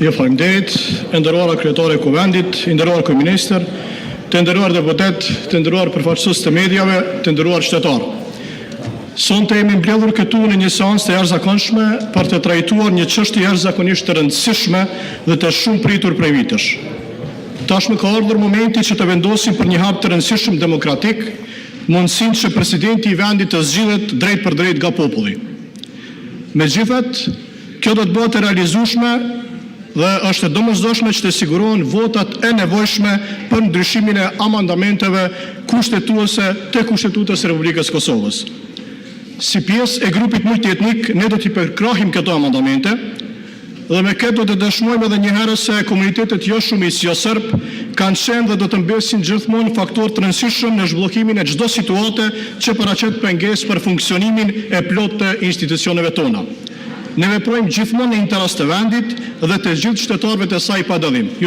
Ju faleminderit! E nderuar kryetare e Kuvendit, I nderuar kryeministër, Të nderuar deputetë, Të nderuar përfaqësues të mediave, Të nderuar qytetarë, Sonte jemi mbledhur këtu në një seancë të jashtëzakonshme për të trajtuar një çështje jashtëzakonisht të rëndësishme dhe të shumëpritur prej vitesh. Tashmë ka ardhur momenti që të vendosim për një hap të rëndësishëm demokratik, mundësinë që presidenti i vendit të zgjidhet drejtpërdrejt nga populli. Megjithatë, kjo do të bëhet e realizueshme dhe është e domosdoshme që të sigurohen votat e nevojshme për ndryshimin e amendamenteve kushtetuese të Kushtetutës së Republikës së Kosovës. Si pjesë e grupit multietnik, ne do t'i përkrahim këto amendamente dhe me këtë do të dëshmojmë edhe një herë se komunitetet joshumicë joserbe kanë qenë dhe do të mbesin gjithmonë faktorë të rëndësishëm në zhbllokimin e çdo situate që paraqet pengesë për funksionimin e plotë të institucioneve tona. Ne veprojmë gjithmonë në interes të vendit dhe të gjithë qytetarëve të saj pa dallim. Ju faleminderit!